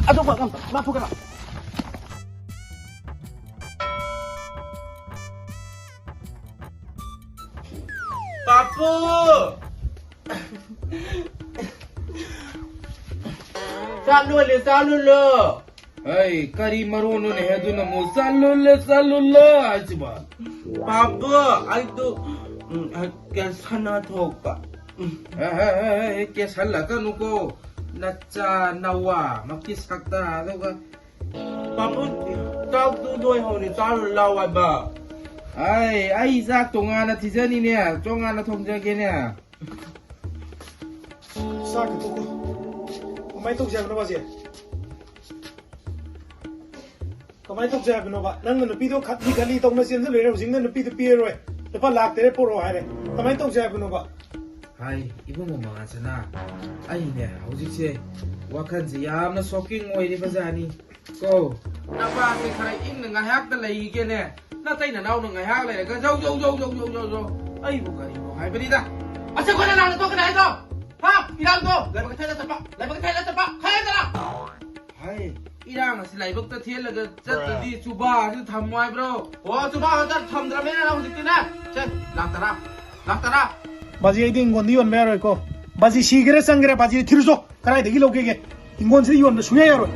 ꯑꯗꯨꯒ ꯉꯝ-, ꯏꯃꯥ ꯐꯨꯒꯦ ꯂꯥꯎ꯫ ꯑꯣ! ꯆꯥꯛ ꯂꯣꯜꯂꯦ, ꯆꯥꯛ ꯂꯣꯜꯂꯣ꯫ ꯑꯩ ꯀꯔꯤ ꯃꯔꯣꯟꯅꯣꯅꯦ ꯑꯗꯨꯅ ꯑꯃꯨꯛ "ꯆꯥꯛ ꯂꯣꯜꯂꯦ, ꯆꯥꯛ ꯂꯣꯜꯂꯦ" ꯍꯥꯏꯁꯤꯕꯣ? ꯄꯥꯕꯨ, ꯑꯩꯗꯣ, ꯎꯝ, ꯀꯦꯟꯁꯔ ꯅꯥꯊꯣꯛꯄ꯫ ꯎꯝ꯫ ꯑꯦ, ꯑꯦ, ꯑꯦ, ꯑꯦ, ꯀꯦꯟꯁꯔ ꯂꯥꯛꯀꯅꯨꯀꯣ꯫ ꯅꯆꯥ ꯅꯋꯥ ꯃꯛꯀꯤ ꯁꯛꯇ ꯑꯗꯨꯒ꯫ ꯄꯥꯕꯨ, ꯆꯥꯛꯇꯨ ꯂꯣꯏꯍꯧꯔꯦ, ꯆꯥꯔꯨ ꯂꯥꯎ ꯍꯥꯏꯕ꯫ ꯑꯩ, ꯑꯩ ꯆꯥꯛ ꯇꯣꯉꯥꯟꯅ ꯊꯤꯖꯅꯤꯅꯦ, ꯇꯣꯉꯥꯟꯅ ꯊꯣꯡꯖꯒꯦꯅꯦ꯫ ꯆꯥꯛꯀ ꯇꯣꯛꯈꯣ꯫ ꯀꯃꯥꯏꯅ ꯇꯧꯁꯦ ꯍꯥꯏꯕꯅꯣ, ꯕꯥꯖꯤ? ꯀꯃꯥꯏꯅ ꯇꯧꯁꯦ ꯍꯥꯏꯕꯅꯣꯕ? ꯅꯪꯅ ꯅꯨꯄꯤꯗꯣ ꯈꯠꯂꯤ ꯈꯠꯂꯤ ꯇꯧꯅ ꯆꯦꯟꯁꯤꯜꯂꯨꯔꯦ, ꯍꯧꯖꯤꯛꯅ ꯅꯨꯄꯤꯗꯣ ꯄꯤꯔꯔꯣꯏ, ꯂꯨꯄꯥ ꯂꯥꯛ ꯇꯔꯦꯠ ꯄꯨꯔꯛꯑꯣ ꯍꯥꯏꯔꯦ꯫ ꯀꯃꯥꯏꯅ ꯇꯧꯁꯦ ꯍꯥꯏꯕꯅꯣꯕ? ꯍꯥꯏ, ꯏꯕꯨꯡꯉꯣ ꯃꯉꯥꯜꯁꯅꯥ, ꯑꯩꯅꯦ ꯍꯧꯖꯤꯛꯁꯦ ꯋꯥꯈꯜꯁꯦ ꯌꯥꯝꯅ ꯁꯣꯛꯀꯤꯡ ꯑꯣꯏꯔꯤꯕꯖꯥꯠꯅꯤ꯫ ꯀꯣ, ꯅꯄꯥꯁꯦ ꯈꯔ ꯏꯪꯅ ꯉꯥꯏꯍꯥꯛꯇ ꯂꯩꯈꯤꯒꯦꯅꯦ꯫ ꯅꯇꯩ ꯅꯅꯥꯎꯅ ꯉꯥꯏꯍꯥꯛ ꯂꯩꯔꯒ ꯖꯧ ꯖꯧ ꯖꯧ ꯖꯧ ꯖꯧ ꯖꯧ ꯖꯧ꯫ ꯑꯩꯕꯨ ꯀꯔꯤꯅꯣ ꯍꯥꯏꯕꯅꯤꯗ꯫ ꯑꯁ, ꯑꯩꯈꯣꯏꯅ ꯂꯥꯟꯅ ꯇꯣꯛꯀꯅꯤ ꯍꯥꯏꯗꯣ? ꯍꯥ? ꯏꯔꯥꯡꯗꯣ ꯂꯥꯏꯕꯛ ꯊꯦꯠꯂ ꯆꯠꯄ, ꯂꯥꯏꯕꯛ ꯊꯦꯠꯂ ꯆꯠꯄ, ꯈꯪꯉꯦꯗꯅ? ꯍꯥꯏ, ꯏꯔꯥꯡ ꯑꯁꯤ ꯂꯥꯏꯕꯛꯇ ꯊꯦꯠꯂꯒ ꯆꯠꯇ꯭ꯔꯗꯤ ꯆꯨꯕꯥꯁꯤ ꯊꯝꯃꯣ ꯍꯥꯏꯕ꯭ꯔꯣ? ꯑꯣ, ꯆꯨꯕꯥ ꯍꯣꯏꯗ ꯊꯝꯗ꯭ꯔꯕꯅꯤꯅ ꯅꯪ ꯍꯧꯖꯤꯛꯇꯤꯅꯦ꯫ ꯁꯦ, ꯂꯥꯛ ꯇꯔꯥ, ꯂꯥꯛ ꯇꯔꯥ꯫ ꯕꯥꯖꯤ, ꯑꯩꯗꯤ ꯍꯤꯡꯒꯣꯜꯗꯤ ꯌꯣꯟꯕ ꯌꯥꯔꯣꯏꯀꯣ꯫ ꯕꯥꯖꯤ, ꯁꯤꯒꯦꯔꯥ ꯆꯪꯒꯦꯔꯥ, ꯕꯥꯖꯤ, ꯊꯤꯔꯨꯆꯣ꯫ ꯀꯗꯥꯏꯗꯒꯤ ꯂꯧꯒꯦꯒꯦ? ꯍꯤꯡꯒꯣꯜꯁꯤꯗꯤ ꯌꯣꯟꯕ ꯁꯨꯡꯌꯥ ꯌꯥꯔꯣꯏ꯫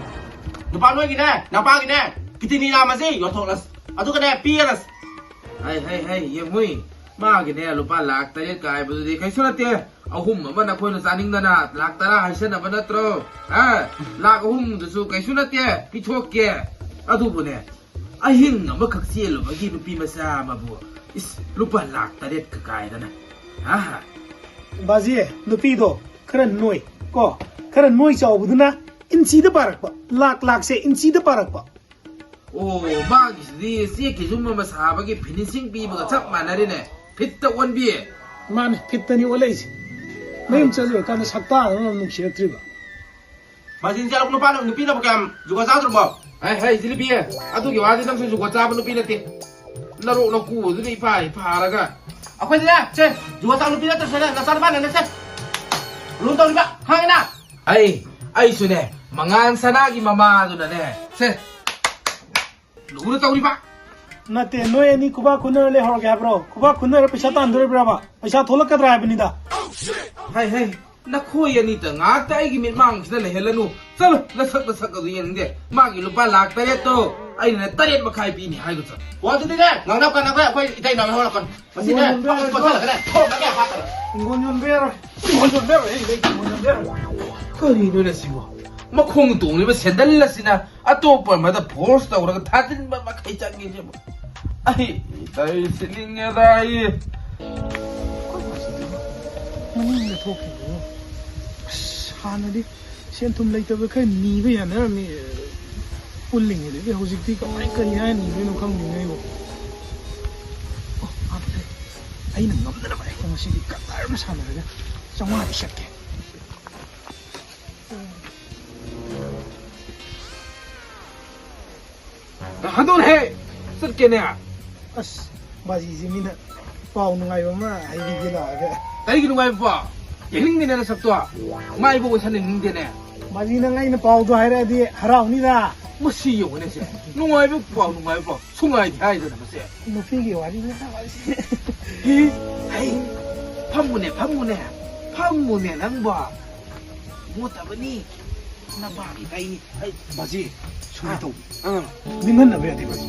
ꯅꯨꯄꯥ ꯅꯣꯏꯒꯤꯅꯦ, ꯅꯄꯥꯒꯤꯅꯦ, ꯀꯤꯗꯅꯤ ꯅꯥꯝꯃꯁꯤ ꯌꯣꯟꯊꯣꯛꯂꯁꯤ꯫ ꯑꯗꯨꯒꯅꯦ, ꯄꯤꯔꯁꯤ꯫ ꯍꯩ, ꯍꯩ, ꯍꯩ, ꯌꯦꯡꯉꯨꯏ꯫ ꯃꯥꯒꯤꯅꯦ, ꯂꯨꯄꯥ ꯂꯥꯛ ꯇꯔꯦꯠ ꯀꯥꯏꯕꯗꯨꯗꯤ ꯀꯩꯁꯨ ꯅꯠꯇꯦ꯫ ꯑꯍꯨꯝ ꯑꯃ ꯅꯈꯣꯏꯅ ꯆꯥꯅꯤꯡꯗꯅ ꯂꯥꯛ ꯇꯔꯥ ꯍꯥꯏꯁꯟꯅꯕ ꯅꯠꯇ꯭ꯔꯣ? ꯍꯥ? ꯂꯥꯛ ꯑꯍꯨꯝꯗꯨꯁꯨ ꯀꯩꯁꯨ ꯅꯠꯇꯦ, ꯄꯤꯊꯣꯛꯀꯦ꯫ ꯑꯗꯨꯕꯨꯅꯦ, ꯑꯍꯤꯡ ꯑꯃꯈꯛ ꯆꯦꯜꯂꯨꯕꯒꯤ ꯅꯨꯄꯤ ꯃꯆꯥ ꯑꯃꯕꯨ, ꯏꯁ, ꯂꯨꯄꯥ ꯂꯥꯛ ꯇꯔꯦꯠꯀ ꯀꯥꯏꯗꯅ꯫ ꯍꯥ? ꯕꯥꯖꯤ, ꯅꯨꯄꯤꯗꯣ ꯈꯔ ꯅꯣꯏ, ꯀꯣ? ꯈꯔ ꯅꯣꯏ ꯆꯥꯎꯕꯗꯨꯅ ꯏꯟꯆꯤꯗ ꯄꯥꯔꯛꯄ, ꯂꯥꯛ ꯂꯥꯛꯁꯦ ꯏꯟꯆꯤꯗ ꯄꯥꯔꯛꯄ꯫ ꯑꯣ, ꯃꯥꯒꯤꯁꯤꯗꯤ ꯆꯦꯛꯀꯤ ꯌꯨꯝ ꯑꯃ ꯁꯥꯕꯒꯤ finishing ꯄꯤꯕꯒ ꯆꯞ ꯃꯥꯟꯅꯔꯦꯅꯦ, ꯐꯤꯠꯇ ꯑꯣꯟꯕꯤ꯫ ꯃꯥꯅꯦ, ꯐꯤꯠꯇꯅꯤ ꯑꯣꯜꯂꯛꯏꯁꯦ꯫ ꯃꯌꯨꯝ ꯆꯠꯂꯨꯔꯀꯥꯟꯗ ꯁꯛꯇꯥꯗꯨꯅ ꯅꯨꯡꯁꯤꯔꯛꯇ꯭ꯔꯤꯕ꯫ ꯃꯁꯤꯡ ꯆꯠꯂꯛꯄ ꯅꯨꯄꯥꯅ, ꯅꯨꯄꯤꯅꯕꯨ ꯀꯌꯥꯝ ꯖꯨꯒꯣꯠ ꯆꯥꯗ꯭ꯔꯕꯣ? ꯍꯩ, ꯍꯩ, ꯖꯤꯂꯤꯕꯤ, ꯑꯗꯨꯒꯤ ꯋꯥꯗꯤ ꯅꯪꯁꯨ ꯖꯨꯒꯣꯠ ꯆꯥꯕ ꯅꯨꯄꯤ ꯅꯠꯇꯦ꯫ ꯅꯔꯣꯛ ꯅꯀꯨ ꯑꯗꯨꯅ ꯏꯄꯥ ꯏꯄꯥꯔꯒ꯫ ꯑꯩꯈꯣꯏꯗꯤꯅꯦ, ꯁꯦ, ꯖꯨꯒꯣꯠ ꯆꯥꯕ ꯅꯨꯄꯤ ꯅꯠꯇ꯭ꯔꯁꯨꯅꯦ, ꯅꯆꯥꯅꯨꯄꯥꯅꯅꯦ, ꯁꯦ, ꯂꯨꯅ ꯇꯧꯔꯤꯕ, ꯈꯪꯉꯦꯅ? ꯑꯩ, ꯑꯩꯁꯨꯅꯦ, ꯃꯉꯥꯟ ꯁꯅꯥꯒꯤ ꯃꯃꯥꯗꯨꯅꯅꯦ, ꯁꯦ, ꯂꯨꯅ ꯇꯧꯔꯤꯕ꯫ ꯅꯠꯇꯦ, ꯅꯣꯏ ꯑꯅꯤ ꯈꯨꯕꯥꯛ ꯈꯨꯅꯔ ꯂꯩꯍꯧꯔꯒꯦ ꯍꯥꯏꯕ꯭ꯔꯣ? ꯈꯨꯕꯥꯛ ꯈꯨꯅꯔ ꯄꯩꯁꯥ ꯇꯥꯟꯗꯣꯔꯤꯕ꯭ꯔꯕ? ꯄꯩꯁꯥ ꯊꯣꯛꯂꯛꯀꯗ꯭ꯔꯥ ꯍꯥꯏꯕꯅꯤꯗ꯫ ꯍꯩ, ꯍꯩ, ꯅꯈꯣꯏ ꯑꯅꯤꯇ ꯉꯥꯛꯇ ꯑꯩꯒꯤ ꯃꯤꯠꯃꯥꯡꯁꯤꯗ ꯂꯩꯍꯜꯂꯅꯨ꯫ ꯆꯠꯂꯣ, ꯅꯁꯛ ꯅꯁꯛ ꯑꯗꯨ ꯌꯦꯡꯅꯤꯡꯗꯦ꯫ ꯃꯥꯒꯤ ꯂꯨꯄꯥ ꯂꯥꯛ ꯇꯔꯦꯠꯇꯣ ꯑꯩꯅ ꯇꯔꯦꯠ ꯃꯈꯥꯏ ꯄꯤꯅꯤ ꯍꯥꯏꯒꯗ꯭ꯔꯥ? ꯑꯣ, ꯑꯗꯨꯗꯤꯅꯦ, ꯉꯥꯡꯅꯕ ꯀꯥꯟꯅꯕ ꯑꯩꯈꯣꯏ ꯏꯇꯩ ꯅꯥꯎ ꯍꯧꯔꯛꯀꯅꯨ꯫ ꯃꯁꯤꯅꯦ, ꯉꯣꯟ ꯌꯣꯟꯕ ꯌꯥꯔꯣꯏ, ꯄꯣꯠꯊꯣꯛ ꯂꯥꯛꯀꯅꯤ꯫ ꯊꯣꯛꯂꯛꯀꯅꯤ, ꯍꯥꯞꯀꯅꯤ꯫ ꯉꯣꯟ ꯌꯣꯟꯕ ꯌꯥꯔꯣꯏ꯫ ꯉꯣꯟ ꯌꯣꯟꯕ ꯌꯥꯔꯣꯏ, ꯑꯩ ꯂꯩ, ꯉꯣꯟ ꯌꯣꯟꯕ ꯌꯥꯔꯣꯏ꯫ ꯀꯔꯤꯅꯣꯅꯦ ꯁꯤꯕꯣ? ꯃꯈꯣꯡ ꯇꯣꯡꯂꯤꯕ ꯁꯦꯟꯗꯜ ꯑꯁꯤꯅ ꯑꯇꯣꯞꯄ ꯑꯃꯗ ꯐꯣꯔꯁ ꯇꯧꯔꯒ ꯊꯥꯖꯤꯟꯕ ꯃꯈꯩ ꯆꯪꯉꯤ ꯁꯤꯕꯣ꯫ ꯑꯩ ꯇꯧꯔꯤꯁꯤ ꯅꯤꯡꯉꯦꯗ ꯑꯩ꯫ ꯃꯅꯤꯡꯗ ꯊꯣꯛꯈꯤꯕꯗꯣ꯫ ꯑꯁ, ꯍꯥꯟꯅꯗꯤ ꯁꯦꯟ ꯊꯨꯝ ꯂꯩꯇꯕ ꯈꯔ ꯅꯤꯕ ꯌꯥꯅꯔꯝꯃꯤ, ꯄꯨꯜꯂꯤꯉꯩꯗꯗꯤ꯫ ꯍꯧꯖꯤꯛꯇꯤ ꯀꯃꯥꯏ ꯀꯔꯤ ꯍꯥꯏꯔ ꯅꯤꯗꯣꯏꯅꯣ ꯈꯪꯗꯦꯅꯦ ꯑꯩꯕꯨ꯫ ꯑꯣ, ꯑꯥꯗ ꯂꯩ꯫ ꯑꯩꯅ ꯉꯝꯅꯅꯕ ꯑꯩ ꯉꯁꯤꯗꯤ ꯀꯗꯔ ꯑꯃ ꯁꯥꯟꯅꯔꯒ ꯆꯥꯝꯃꯉꯥ ꯄꯤꯁꯠꯀꯦ꯫ ꯍꯟꯗꯣꯔꯦ! ꯆꯠꯀꯦꯅꯦ꯫ ꯑꯁ, ꯕꯥꯖꯤꯁꯦ ꯃꯤꯅ ꯄꯥꯎ ꯅꯨꯡꯉꯥꯏꯕ ꯑꯃ ꯍꯥꯏꯕꯤꯒꯦ ꯂꯥꯛꯑꯒ꯫ ꯀꯔꯤꯒꯤ ꯅꯨꯡꯉꯥꯏꯕ ꯄꯥꯎ? ꯌꯦꯡꯅꯤꯡꯗꯦꯅꯦ ꯅꯁꯛꯇꯣ꯫ ꯃꯥꯏꯕꯨ ꯑꯣꯏꯁꯟꯅ ꯌꯦꯡꯅꯤꯡꯗꯦꯅꯦ꯫ ꯕꯥꯖꯤ, ꯅꯪ ꯑꯩꯅ ꯄꯥꯎꯗꯣ ꯍꯥꯏꯔꯛꯑꯗꯤ ꯍꯔꯥꯎꯅꯤꯗ꯫ ꯃꯁꯤ ꯌꯦꯡꯉꯨꯅꯦ ꯁꯦ꯫ ꯅꯨꯡꯉꯥꯏꯕ ꯄꯥꯎ, ꯅꯨꯡꯉꯥꯏꯕ ꯄꯥꯎ꯫ ꯁꯨꯡꯉꯥꯏꯗꯤ ꯍꯥꯏꯗꯅ ꯃꯁꯦ꯫ ꯅꯨꯄꯤꯒꯤ ꯋꯥꯔꯤꯅꯤꯗ ꯕꯥꯖꯤ꯫ ꯍꯤ, ꯍꯩ, ꯐꯝꯃꯨꯅꯦ, ꯐꯝꯃꯨꯅꯦ, ꯐꯝꯃꯨꯅꯦ ꯅꯪꯕꯣ꯫ ꯃꯣꯠꯇꯕꯅꯤ꯫ ꯅꯄꯥꯒꯤ ꯀꯩꯅꯤ꯫ ꯑꯩ ꯕꯥꯖꯤ, ꯁꯨꯃꯥꯏꯅ ꯑꯥ, ꯇꯧꯕꯤ꯫ ꯑꯥ꯫ ꯅꯤꯡꯍꯟꯅꯕ ꯌꯥꯗꯦ ꯕꯥꯖꯤ꯫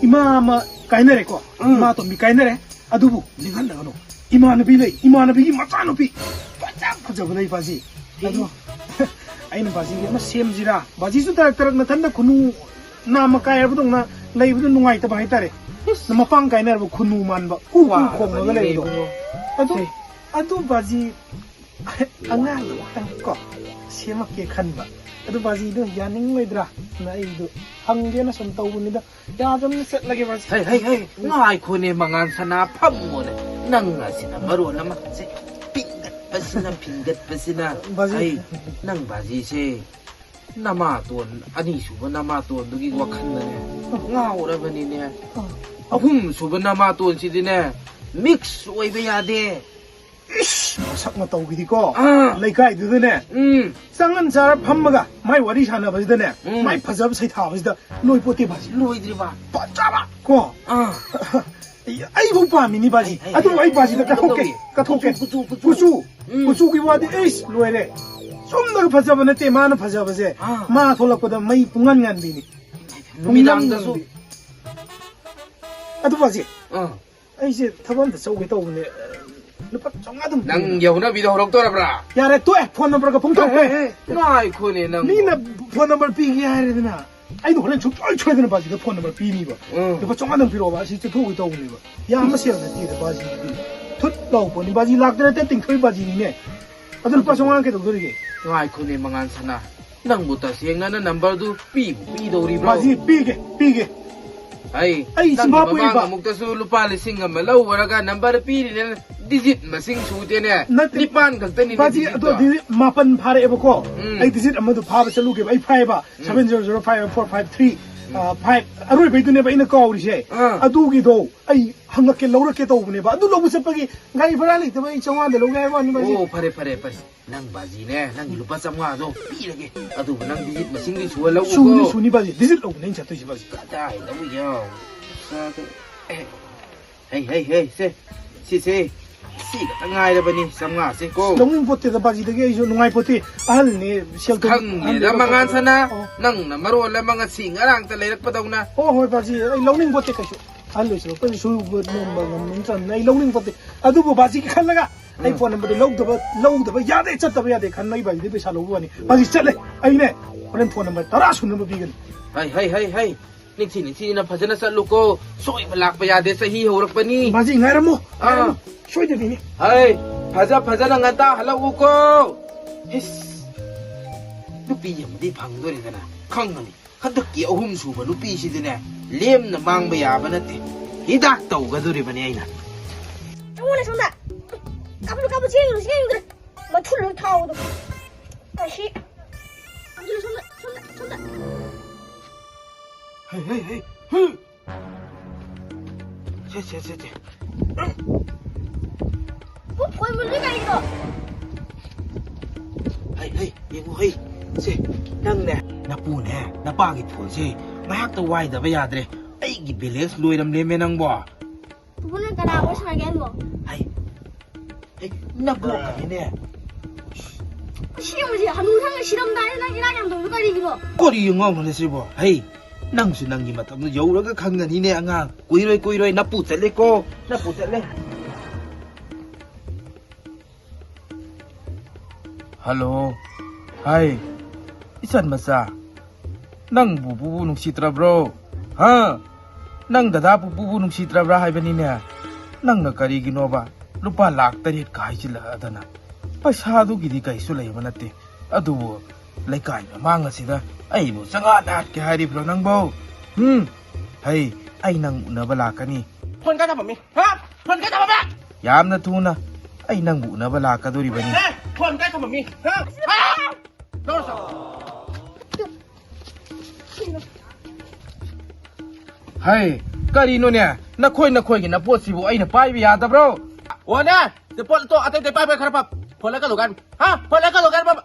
ꯏꯃꯥ ꯑꯃ ꯀꯥꯏꯅꯔꯦꯀꯣ꯫ ꯎꯝ꯫ ꯏꯃꯥ ꯑꯇꯣꯝꯕꯤ ꯀꯥꯏꯅꯔꯦ꯫ ꯑꯗꯨꯕꯨ ꯅꯤꯡꯍꯟꯅꯒꯅꯨ꯫ ꯏꯃꯥꯟꯅꯕꯤ ꯂꯩ, ꯏꯃꯥꯟꯅꯕꯤꯒꯤ ꯃꯆꯥꯅꯨꯄꯤ꯫ ꯐꯖ ꯐꯖꯕ ꯂꯩ ꯕꯥꯖꯤ꯫ ꯑꯗꯣ ꯑꯩꯅ ꯕꯥꯖꯤꯒꯤ ꯑꯃ ꯁꯦꯝꯁꯤꯔꯥ? ꯕꯥꯖꯤꯁꯨ ꯇꯔꯛ ꯇꯔꯛ ꯅꯊꯟꯗ ꯈꯨꯅꯨ ꯅꯥꯝꯃ ꯀꯥꯏꯔꯕꯗꯧꯅ ꯂꯩꯕꯗꯨ ꯅꯨꯡꯉꯥꯏꯇꯕ ꯍꯥꯏꯇꯥꯔꯦ꯫ ꯃꯄꯥꯡ ꯀꯥꯏꯅꯔꯕ ꯈꯨꯅꯨ ꯃꯥꯟꯕ꯫ ꯀꯨ ꯀꯨ ꯋꯥ, ꯈꯣꯡꯉꯒ ꯕꯥꯖꯤꯅꯦ ꯂꯩꯕꯗꯣ꯫ ꯏꯕꯨꯡꯉꯣ꯫ ꯑꯗꯨ, ꯁꯦ꯫ ꯑꯗꯨ ꯕꯥꯖꯤ ꯑꯉꯥꯡ ꯑꯃꯇꯪ ꯀꯣ ꯁꯦꯝꯃꯛꯀꯦ ꯈꯟꯕ꯫ ꯑꯗꯨ ꯕꯥꯖꯤꯗꯣ ꯌꯥꯅꯤꯡꯂꯣꯏꯗ꯭ꯔꯥ? ꯅ ꯑꯩꯗꯣ ꯍꯪꯒꯦꯅ ꯁꯨꯝ ꯇꯧꯕꯅꯤꯗ꯫ ꯌꯥꯗꯕꯅꯤꯅ ꯆꯠꯂꯒꯦ ꯕꯥꯖꯤ꯫ ꯍꯩ, ꯍꯩ, ꯍꯩ, ꯉꯥꯏꯈꯣꯅꯦ ꯃꯉꯥꯟ ꯁꯅꯥ, ꯐꯝꯃꯣꯅꯦ꯫ ꯅꯪ ꯑꯁꯤꯅ ꯃꯔꯣꯟ ꯑꯃ ꯁꯦ ꯐꯤꯡꯒꯠꯄꯁꯤꯅ, ꯐꯤꯡꯒꯠꯄꯁꯤꯅ꯫ ꯕꯥꯖꯤ꯫ ꯍꯩ, ꯅꯪ ꯕꯥꯖꯤꯁꯦ ꯅꯃꯥꯇꯣꯟ, ꯑꯅꯤꯁꯨꯕ ꯅꯃꯥꯇꯣꯟꯗꯨꯒꯤ ꯋꯥꯈꯜꯗꯅꯦ ꯉꯥꯎꯔꯕꯅꯤꯅꯦ꯫ ꯑꯍꯨꯝꯁꯨꯕ ꯅꯃꯥꯇꯣꯟꯁꯤꯗꯤꯅꯦ ꯃꯤꯛꯁ ꯑꯣꯏꯕ ꯌꯥꯗꯦ꯫ ꯏꯁ, ꯃꯁꯛ ꯃꯇꯧꯒꯤꯗꯤꯀꯣ, ꯑꯥ꯫ ꯂꯩꯀꯥꯏꯗꯨꯗꯅꯦ, ꯎꯝ꯫ ꯆꯪꯉꯟ ꯆꯥꯔ ꯐꯝꯃꯒ ꯃꯥꯏ ꯋꯥꯔꯤ ꯁꯥꯟꯅꯕꯁꯤꯗꯅꯦ, ꯎꯝ꯫ ꯃꯥꯏ ꯐꯖꯕ ꯁꯩꯊꯥꯕꯁꯤꯗ ꯂꯣꯏ ꯄꯣꯠꯇꯦ ꯕꯥꯖꯤ꯫ ꯂꯣꯏꯗ꯭ꯔꯤꯕ? ꯐꯖꯕ! ꯀꯣ? ꯑꯥ꯫ ꯑꯩ, ꯑꯩꯕꯨ ꯄꯥꯝꯃꯤꯅꯤ ꯕꯥꯖꯤ꯫ ꯑꯩ, ꯑꯩ, ꯑꯗꯨꯕꯨ ꯑꯩ ꯕꯥꯖꯤꯗ ꯀꯩꯅꯣ ꯀꯠꯊꯣꯛꯀꯦ, ꯇꯧꯏ꯫ ꯀꯠꯊꯣꯛꯀꯦ꯫ ꯀꯨꯆꯨ, ꯀꯨꯆꯨ, ꯀꯨꯆꯨ꯫ ꯀꯨꯆꯨ꯫ ꯎꯝ꯫ ꯀꯨꯆꯨꯒꯤ ꯋꯥꯗꯤ ꯑꯩꯁ ꯂꯣꯏꯔꯦ꯫ ꯆꯨꯝꯅꯒ ꯐꯖꯕ ꯅꯠꯇꯦ ꯃꯥꯅ ꯐꯖꯕꯁꯦ꯫ ꯑꯥ꯫ ꯃꯥ ꯊꯣꯛꯂꯛꯄꯗ ꯃꯩ ꯄꯨꯡꯉꯥꯟ ꯉꯥꯟꯕꯤꯅꯤ꯫ ꯅꯨꯃꯤꯗꯥꯡꯗꯁꯨ꯫ ꯄꯨꯡꯉꯥꯟ ꯉꯥꯟꯕꯤ꯫ ꯑꯗꯨ ꯕꯥꯖꯤ꯫ ꯑꯥ꯫ ꯑꯩꯁꯦ ꯊꯕꯛ ꯑꯝꯇ ꯆꯧꯒꯦ ꯇꯧꯕꯅꯦ꯫ ꯂꯨꯄꯥ ꯆꯥꯝꯃꯉꯥ ꯑꯗꯨꯝ ꯅꯪ ꯄꯤꯌꯨ꯫ ꯌꯧꯅꯕꯤꯗꯣ ꯍꯧꯔꯛꯇꯣꯔꯕ꯭ꯔꯥ? ꯌꯥꯔꯦ, ꯇꯣꯛꯑꯦ꯫ ꯐꯣꯟ ꯅꯝꯕꯔꯒ ꯄꯨꯡꯊꯣꯛꯈ꯭ꯔꯦ꯫ ꯍꯦ, ꯍꯦ, ꯍꯦ, ꯉꯥꯏꯈꯣꯅꯦ ꯅꯪ꯫ ꯃꯤꯅ ꯐꯣꯟ ꯅꯝꯕꯔ ꯄꯤꯒꯦ ꯍꯥꯏꯔꯦꯗꯅ, ꯑꯩꯅ ꯍꯣꯔꯦꯟ ꯁꯨꯡꯁꯣꯏ ꯁꯣꯏꯗꯅ ꯕꯥꯖꯤꯗ ꯐꯣꯟ ꯅꯝꯕꯔ ꯄꯤꯅꯤꯕ꯫ ꯎꯝ꯫ ꯂꯨꯄꯥ ꯆꯥꯝꯃꯉꯥꯗꯪ ꯄꯤꯔꯛꯑꯣꯕ, ꯑꯁꯤ ꯆꯠꯊꯣꯛꯎꯒꯦ ꯇꯧꯕꯅꯦꯕ꯫ ꯌꯥꯝꯕ ꯁꯦꯜ ꯅꯠꯇꯦꯗ ꯕꯥꯖꯤꯗꯨꯗꯤ꯫ ꯊꯨꯠ ꯂꯥꯎ ꯄꯣꯠꯅꯤ ꯕꯥꯖꯤ, ꯂꯥꯛꯇ ꯅꯠꯇꯦ ꯇꯤꯡꯊꯣꯛꯏ ꯕꯥꯖꯤꯅꯤꯅꯦ꯫ ꯑꯗꯨ ꯂꯨꯄꯥ ꯆꯥꯝꯃꯉꯥ ꯀꯩꯗꯧꯗꯣꯔꯤꯒꯦ? ꯉꯥꯏꯈꯣꯅꯦ ꯃꯉꯥꯟ ꯁꯅꯥ, ꯅꯪꯕꯨ ꯇꯁꯦꯡꯅ ꯅ ꯅꯝꯕꯔꯗꯨ ꯄꯤꯕꯨ ꯄꯤꯗꯧꯔꯤꯕ꯭ꯔꯣ? ꯕꯥꯖꯤ, ꯄꯤꯒꯦ, ꯄꯤꯒꯦ꯫ ꯑꯩ ꯑꯩ ꯅꯪꯒꯤ ꯆꯤꯟꯐꯥ ꯃꯃꯥꯡ ꯄꯨꯏꯕ꯫ ꯑꯃꯨꯛꯇꯁꯨ ꯂꯨꯄꯥ ꯂꯤꯁꯤꯡ ꯑꯃ ꯂꯧꯔꯒ ꯅꯝꯕꯔ ꯄꯤꯔꯤꯅꯦ, ꯗꯤꯖꯤꯠ ꯃꯁꯤꯡ ꯁꯨꯗꯦꯅꯦ꯫ ꯅꯠꯇꯦ꯫ ꯅꯤꯄꯥꯟ ꯈꯛꯇꯅꯤꯅꯦ ꯕꯥꯖꯤ, ꯗꯤꯖꯤꯠꯇꯣ꯫ ꯑꯗꯣ ꯗꯤꯖꯤꯠ ꯃꯥꯄꯟ ꯐꯥꯔꯛꯑꯦꯕꯀꯣ꯫ ꯎꯝ꯫ ꯑꯩ ꯗꯤꯖꯤꯠ ꯑꯃꯗꯣ ꯐꯥꯕ ꯆꯠꯂꯨꯒꯦꯕ꯫ ꯑꯩ ꯐꯥꯏꯕ꯫ ꯎꯝ꯫ Seven zero zero five four five three, ꯎꯝ꯫ ꯑ, five ꯑꯔꯣꯏꯕꯩꯗꯨꯅꯦꯕ ꯑꯩꯅ ꯀꯥꯎꯔꯤꯁꯦ꯫ ꯑꯥ꯫ ꯑꯗꯨꯒꯤꯗꯣ ꯑꯩ ꯍꯪꯉꯛꯀꯦ, ꯂꯧꯔꯛꯀꯦ ꯇꯧꯕꯅꯦꯕ꯫ ꯑꯗꯨ ꯂꯧꯕ ꯆꯠꯄꯒꯤ ꯒꯥꯔꯤ ꯚꯔꯥ ꯂꯩꯇꯕ ꯑꯩ ꯆꯥꯝꯃꯉꯥꯗ ꯂꯧꯒꯦ ꯍꯥꯏꯕ ꯋꯥꯅꯤ ꯕꯥꯖꯤ꯫ ꯑꯣ, ꯐꯔꯦ, ꯐꯔꯦ, ꯐꯔꯦ꯫ ꯅꯪ ꯕꯥꯖꯤꯅꯦ, ꯅꯪꯒꯤ ꯂꯨꯄꯥ ꯆꯥꯝꯃꯉꯥꯗꯣ ꯄꯤꯔꯒꯦ꯫ ꯑꯗꯨꯕꯨ ꯅꯪ ꯗꯤꯖꯤꯠ ꯃꯁꯤꯡꯗꯤ ꯁꯨꯍꯜꯂꯛꯎꯀꯣ꯫ ꯁꯨꯅꯤ, ꯁꯨꯅꯤ ꯕꯥꯖꯤ, ꯗꯤꯖꯤꯠ ꯂꯧꯕꯅꯦ ꯑꯩꯅ ꯆꯠꯇꯣꯏꯁꯦ ꯕꯥꯖꯤ꯫ ꯀꯗꯥꯏꯗꯕꯨ ꯌꯥꯎ-, ꯍꯩ, ꯍꯩ, ꯍꯩ, ꯁꯦ, ꯁꯤꯁꯦ, ꯁꯤ ꯈꯛꯇ ꯉꯥꯏꯔꯕꯅꯤ, ꯆꯥꯝꯃꯉꯥꯁꯦ ꯀꯣ꯫ ꯂꯧꯅꯤꯡ ꯄꯣꯠꯇꯦꯗ ꯕꯥꯖꯤꯗꯒꯤ, ꯑꯩꯁꯨ ꯅꯨꯡꯉꯥꯏ ꯄꯣꯠꯇꯦ꯫ ꯑꯍꯜꯅꯦ, ꯁꯦꯜ ꯊꯨꯝ ꯈꯪꯉꯦꯗ, ꯑꯍꯜꯅꯦ, ꯃꯉꯥꯟ ꯁꯅꯥ, ꯑꯣ꯫ ꯅꯪꯅ ꯃꯔꯣꯜ ꯑꯃ ꯉꯁꯤ ꯉꯔꯥꯡꯇ ꯂꯩꯔꯛꯄꯗꯧꯅ꯫ ꯍꯣꯏ, ꯍꯣꯏ ꯕꯥꯖꯤ, ꯑꯩ ꯂꯧꯅꯤꯡ ꯄꯣꯠꯇꯦ ꯀꯩꯁꯨ꯫ ꯑꯍꯜ ꯑꯣꯏꯁꯤꯜꯂꯛꯄꯁꯦ ꯁꯨꯕ ꯅꯣꯝꯕ ꯉꯝꯕ ꯅꯠꯇ꯭ꯔꯕꯅꯤꯅ ꯑꯩ ꯂꯧꯅꯤꯡ ꯄꯣꯠꯇꯦ꯫ ꯑꯗꯨꯕꯨ ꯕꯥꯖꯤꯒꯤ ꯈꯜꯂꯒ ꯑꯩ ꯎꯝ꯫ ꯐꯣꯟ ꯅꯝꯕꯔꯗꯨ ꯂꯧꯗꯕ, ꯂꯧꯗꯕ ꯌꯥꯗꯦ, ꯆꯠꯇꯕ ꯌꯥꯗꯦ ꯈꯟꯕꯒꯤ ꯕꯥꯖꯤꯗꯤ ꯄꯩꯁꯥ ꯂꯧꯕ ꯋꯥꯅꯤ꯫ ꯕꯥꯖꯤ ꯆꯠꯂꯦ꯫ ꯑꯩꯅꯦ ꯍꯣꯔꯦꯟ ꯐꯣꯟ ꯅꯝꯕꯔ ꯇꯔꯥ ꯁꯨꯅꯕ ꯄꯤꯒꯅꯤ꯫ ꯍꯩ, ꯍꯩ, ꯍꯩ, ꯍꯩ꯫ ꯅꯤꯡꯊꯤ ꯅꯤꯡꯊꯤꯅ ꯐꯖꯅ ꯆꯠꯂꯨꯀꯣ꯫ ꯁꯣꯏꯕ ꯂꯥꯛꯄ ꯌꯥꯗꯦ, ꯆꯍꯤ ꯍꯧꯔꯛꯄꯅꯤ꯫ ꯕꯥꯖꯤ ꯉꯥꯏꯔꯝꯃꯣ, ꯑꯥ꯫ ꯉꯥꯏꯔꯝꯃꯣ꯫ ꯁꯣꯏꯗꯕꯤꯅꯤ꯫ ꯍꯩ, ꯐꯖ ꯐꯖꯅ ꯉꯟꯇꯥ ꯍꯜꯂꯛꯎꯀꯣ꯫ ꯏꯁ, ꯅꯨꯄꯤ ꯑꯃꯗꯤ ꯐꯪꯗꯣꯔꯦꯗꯅ ꯈꯪꯉꯅꯤ꯫ ꯍꯟꯗꯛꯀꯤ ꯑꯍꯨꯝ ꯁꯨꯕ ꯅꯨꯄꯤꯁꯤꯗꯤꯅꯦ, ꯂꯦꯝꯅ ꯃꯥꯡꯕ ꯌꯥꯕ ꯅꯠꯇꯦ꯫ ꯍꯤꯗꯥꯛ ꯇꯧꯒꯗꯣꯔꯤꯕꯅꯤ ꯑꯩꯅ꯫ ꯆꯪꯉꯨꯅꯦ ꯁꯣꯝꯗ꯫ ꯀꯥꯞꯄꯨ, ꯀꯥꯞꯄꯨ, ꯆꯦꯟꯈ꯭ꯔꯨ, ꯆꯦꯟꯈ꯭ꯔꯨ꯫ ꯃꯊꯨꯜ ꯂꯣꯏ ꯊꯥꯎꯗꯣ꯫ ꯑꯁꯤ꯫ ꯆꯪꯁꯤꯜꯂꯨ, ꯁꯣꯝꯗ, ꯁꯣꯝꯗ, ꯁꯣꯝꯗ꯫ ꯍꯩ, ꯍꯩ, ꯍꯩ, ꯍꯩ꯫ ꯁꯦ, ꯁꯦ, ꯁꯦ, ꯁꯦ꯫ ꯎꯞ, ꯐꯣꯟ ꯃꯨꯠꯂꯤ ꯀꯩꯒꯤꯅꯣ? ꯍꯩ, ꯍꯩ, ꯌꯦꯡꯉꯨ, ꯍꯩ꯫ ꯁꯦ, ꯅꯪꯅꯦ, ꯅꯄꯨꯅꯦ, ꯅꯄꯥꯒꯤ ꯐꯣꯟꯁꯦ ꯉꯥꯏꯍꯥꯛꯇ ꯋꯥꯏꯗꯕ ꯌꯥꯗ꯭ꯔꯦ꯫ ꯑꯩ ꯑꯩꯒꯤ ꯕꯦꯂꯦꯟꯁ ꯂꯣꯏꯔꯝꯂꯦꯃꯦ ꯅꯪꯕꯣ꯫ ꯄꯨꯄꯨꯅ ꯀꯅꯥ ꯋꯥꯔꯤ ꯁꯥꯟꯅꯒꯦ ꯍꯥꯏꯕꯣ? ꯍꯩ, ꯍꯩ, ꯅꯕꯣꯛꯀꯅꯤꯅꯦ꯫ ꯁꯤꯒꯨꯝꯕꯁꯤ ꯍꯅꯨ ꯊꯪꯅ ꯁꯤꯔꯝꯗꯥꯏꯗ ꯅꯪ ꯏꯔꯥꯡ ꯌꯥꯝ ꯇꯧꯔꯤꯗꯣ ꯀꯔꯤꯒꯤꯅꯣ? ꯀꯔꯤ ꯑꯉꯥꯡꯅꯣꯅꯦ ꯁꯤꯕꯣ? ꯍꯩ, ꯅꯪꯁꯨ ꯅꯪꯒꯤ ꯃꯇꯝꯗꯣ ꯌꯧꯔꯒ ꯈꯪꯒꯅꯤꯅꯦ ꯑꯉꯥꯡ꯫ ꯀꯨꯏꯔꯣꯏ, ꯀꯨꯏꯔꯣꯏ, ꯅꯄꯨ ꯆꯠꯂꯦꯀꯣ, ꯅꯄꯨ ꯆꯠꯂꯦ꯫ ꯍꯜꯂꯣ꯫ ꯍꯥꯏ, ꯏꯆꯟ ꯃꯆꯥ, ꯅꯪꯕꯨ ꯄꯨꯄꯨꯕꯨ ꯅꯨꯡꯁꯤꯗ꯭ꯔꯕ꯭ꯔꯣ? ꯍꯥ? ꯅꯪ ꯗꯗꯥ ꯄꯨꯄꯨꯕꯨ ꯅꯨꯡꯁꯤꯗ꯭ꯔꯕ꯭ꯔꯥ ꯍꯥꯏꯕꯅꯤꯅꯦ꯫ ꯅꯪꯅ ꯀꯔꯤꯒꯤꯅꯣꯕ ꯂꯨꯄꯥ ꯂꯥꯛ ꯇꯔꯦꯠꯀ ꯍꯥꯏꯖꯤꯜꯂꯛꯑꯗꯅ? ꯄꯩꯁꯥꯗꯨꯒꯤꯗꯤ ꯀꯩꯁꯨ ꯂꯩꯕ ꯅꯠꯇꯦ, ꯑꯗꯨꯕꯨ ꯂꯩꯀꯥꯏ ꯃꯃꯥꯡ ꯑꯁꯤꯗ ꯑꯩꯕꯨ ꯆꯉꯥꯛ ꯍꯥꯠꯀꯦ ꯍꯥꯏꯔꯤꯕ꯭ꯔꯣ ꯅꯪꯕꯣ? ꯎꯝ? ꯍꯩ, ꯑꯩ ꯅꯪ ꯎꯅꯕ ꯂꯥꯛꯀꯅꯤ꯫ ꯐꯣꯟ ꯀꯥꯏ ꯊꯝꯃꯝꯃꯤ? ꯍꯥ? ꯐꯣꯟ ꯀꯥꯏ ꯊꯝꯃꯝꯃꯤ? ꯌꯥꯝꯅ ꯊꯨꯅ ꯑꯩ ꯅꯪꯕꯨ ꯎꯅꯕ ꯂꯥꯛꯀꯗꯣꯔꯤꯕꯅꯤ꯫ ꯑꯦ, ꯐꯣꯟ ꯀꯥꯏ ꯊꯝꯃꯝꯃꯤ? ꯍꯥ? ꯍꯥ? ꯂꯧꯔꯣ ꯆꯠꯂꯣ꯫ ꯍꯩ, ꯀꯔꯤꯅꯣꯅꯦ? ꯅꯈꯣꯏ ꯅꯈꯣꯏꯒꯤ ꯅꯄꯣꯠꯁꯤꯕꯨ ꯑꯩꯅ ꯄꯥꯏꯕ ꯌꯥꯗꯕ꯭ꯔꯣ? ꯑꯣꯅꯦ, ꯅꯄꯣꯠꯇꯣ ꯑꯇꯩ ꯑꯇꯩ ꯄꯥꯏꯕ ꯈꯔ ꯐ-, ꯐꯣꯟ ꯂꯩꯀꯠꯂꯨ ꯀꯥꯏ꯫ ꯍꯥ? ꯐꯣꯟ ꯂꯩꯀꯠꯂꯨ ꯀꯥꯏ ꯕꯕꯥ?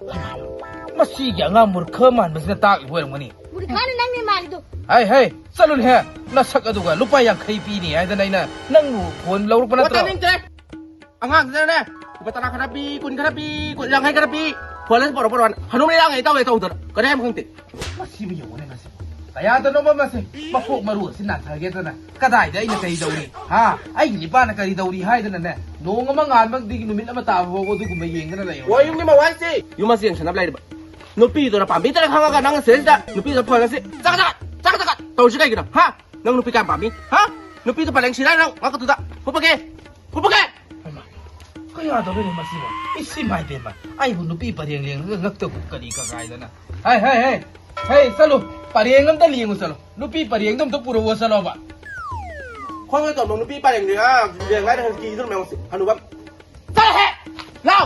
ꯃꯁꯤꯒꯤ ꯑꯉꯥꯡ ꯃꯨꯔꯈ ꯃꯥꯟꯕꯁꯤꯅ ꯇꯥꯛꯂꯤꯕ ꯑꯣꯏꯔꯝꯒꯅꯤ꯫ ꯃꯨꯔꯈꯥꯅ ꯅꯪꯅꯦ ꯃꯥꯜꯂꯤꯗꯣ꯫ ꯍꯩ, ꯍꯩ, ꯆꯠꯂꯨꯅꯦꯍꯦ꯫ ꯅꯁꯛ ꯑꯗꯨꯒ ꯂꯨꯄꯥ ꯌꯥꯡꯈꯩ ꯄꯤꯅꯤ ꯍꯥꯏꯗꯅ ꯑꯩꯅ ꯅꯪꯕꯨ ꯐꯣꯟ ꯂꯧꯔꯛꯄ ꯅꯠꯇ꯭ꯔꯣ? ꯇꯥꯅꯤꯡꯗ꯭ꯔꯦ꯫ ꯑꯉꯥꯡꯁꯤꯅꯅꯦ, ꯂꯨꯄꯥ ꯇꯔꯥ ꯈꯔ ꯄꯤ, ꯀꯨꯟ ꯈꯔ ꯄꯤ, ꯀꯨꯟ, ꯌꯥꯡꯈꯩ ꯈꯔ ꯄꯤ, ꯐꯣꯟ ꯑꯁꯤ ꯄꯣꯔꯛꯑꯣ, ꯄꯣꯔꯛꯑꯣ ꯍꯥꯏꯅ꯫ ꯍꯅꯨꯕ ꯏꯔꯥꯡ ꯍꯦꯛ ꯇꯧꯋꯦ ꯇꯧꯗꯅ꯫ ꯀꯔꯤ ꯍꯥꯏꯕ ꯈꯪꯗꯦ꯫ ꯃꯁꯤꯕꯨ ꯌꯦꯡꯉꯨꯅꯦ ꯃꯁꯤ꯫ ꯀꯌꯥꯗꯅꯣꯕ ꯃꯁꯤ? ꯃꯀꯣꯛ ꯃꯔꯨ ꯑꯁꯤ ꯅꯥꯊꯒꯦꯗꯅ꯫ ꯀꯗꯥꯏꯗ ꯑꯩꯅ ꯀꯔꯤ ꯇꯧꯔꯤ? ꯍꯥ? ꯑꯩꯒꯤ ꯅꯤꯄꯥꯅ ꯀꯔꯤ ꯇꯧꯔꯤ ꯍꯥꯏꯗꯅꯅꯦ? ꯅꯣꯡ ꯑꯃ ꯉꯥꯟꯕꯗꯒꯤ ꯅꯨꯃꯤꯠ ꯑꯃ ꯇꯥꯕ ꯐꯥꯎꯕ ꯑꯗꯨꯒꯨꯝꯕ ꯌꯦꯡꯗꯅ ꯂꯩꯌꯣ꯫ ꯋꯥꯌꯨꯝꯒꯤ ꯃꯋꯥꯁꯤ ꯌꯨꯝ ꯑꯁꯤ ꯌꯦꯡꯁꯟꯅꯕ ꯂꯩꯔꯤꯕ꯫ ꯅꯨꯄꯤꯗꯨꯅ ꯄꯥꯝꯕꯤꯗ꯭ꯔꯦ ꯈꯪꯉꯒ ꯅꯪꯅ ꯁꯤꯗꯩꯁꯤꯗ ꯅꯨꯄꯤꯗꯨꯗ ꯐꯣꯟ ꯑꯁꯤ ꯆꯀ ꯆꯀ, ꯆꯀ ꯆꯀ ꯇꯧꯔꯤꯁꯤ ꯀꯩꯒꯤꯅꯣ? ꯍꯥ? ꯅꯪ ꯅꯨꯄꯤ ꯀꯌꯥꯝ ꯄꯥꯝꯃꯤ? ꯍꯥ? ꯅꯨꯄꯤꯗꯨ ꯄꯔꯦꯡ ꯁꯤꯔꯥ ꯅꯪ ꯉꯛꯀꯇꯨꯗ꯫ ꯐꯨꯕꯒꯦ! ꯐꯨꯕꯒꯦ! ꯍꯩꯃꯥ, ꯀꯌꯥꯗꯧꯔꯤꯅꯣ ꯃꯁꯤꯕꯣ? ꯏꯁ, ꯏꯃꯥ ꯏꯕꯦꯝꯃ, ꯑꯩꯕꯨ ꯅꯨꯄꯤ ꯄꯔꯦꯡ ꯂꯦꯡꯂꯒ ꯉꯛꯇꯕꯨ ꯀꯔꯤ ꯀꯀꯥꯏꯗꯅ? ꯍꯩ, ꯍꯩ, ꯍꯩ, ꯍꯩ, ꯆꯠꯂꯨ, ꯄꯔꯦꯡ ꯑꯝꯇ ꯂꯦꯡꯉꯨ ꯆꯠꯂꯣ, ꯅꯨꯄꯤ ꯄꯔꯦꯡꯗꯣ ꯑꯝꯇ ꯄꯨꯔꯛꯑꯣ ꯆꯠꯂꯣꯕ꯫ ꯍꯣꯏ, ꯍꯣꯏ, ꯇꯧꯔꯣ, ꯅꯨꯄꯤ ꯄꯔꯦꯡ ꯂꯦꯡ-, ꯑꯥ, ꯂꯦꯡ ꯍꯥꯏꯔ ꯀꯤꯗꯧꯔꯝꯃꯦ ꯃꯁꯤ, ꯍꯅꯨꯕ꯫ ꯆꯠꯂꯣꯍꯦ! ꯂꯥꯎ!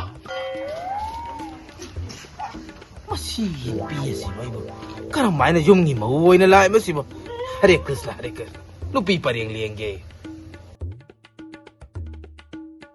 ꯃꯁꯤꯒꯤ ꯅꯨꯄꯤ ꯑꯁꯤꯕꯨ ꯑꯩꯕꯨ ꯀꯔꯝ ꯍꯥꯏꯅ ꯌꯨꯝꯒꯤ ꯃꯧ ꯑꯣꯏꯅ ꯂꯥꯛꯏ ꯃꯁꯤꯕꯨ? ꯍꯔꯦ ꯀ꯭ꯔꯤꯁꯅ, ꯍꯔꯦ ꯀ꯭ꯔꯤꯁꯅ꯫ ꯅꯨꯄꯤ ꯄꯔꯦꯡ ꯂꯦꯡꯒꯦ꯫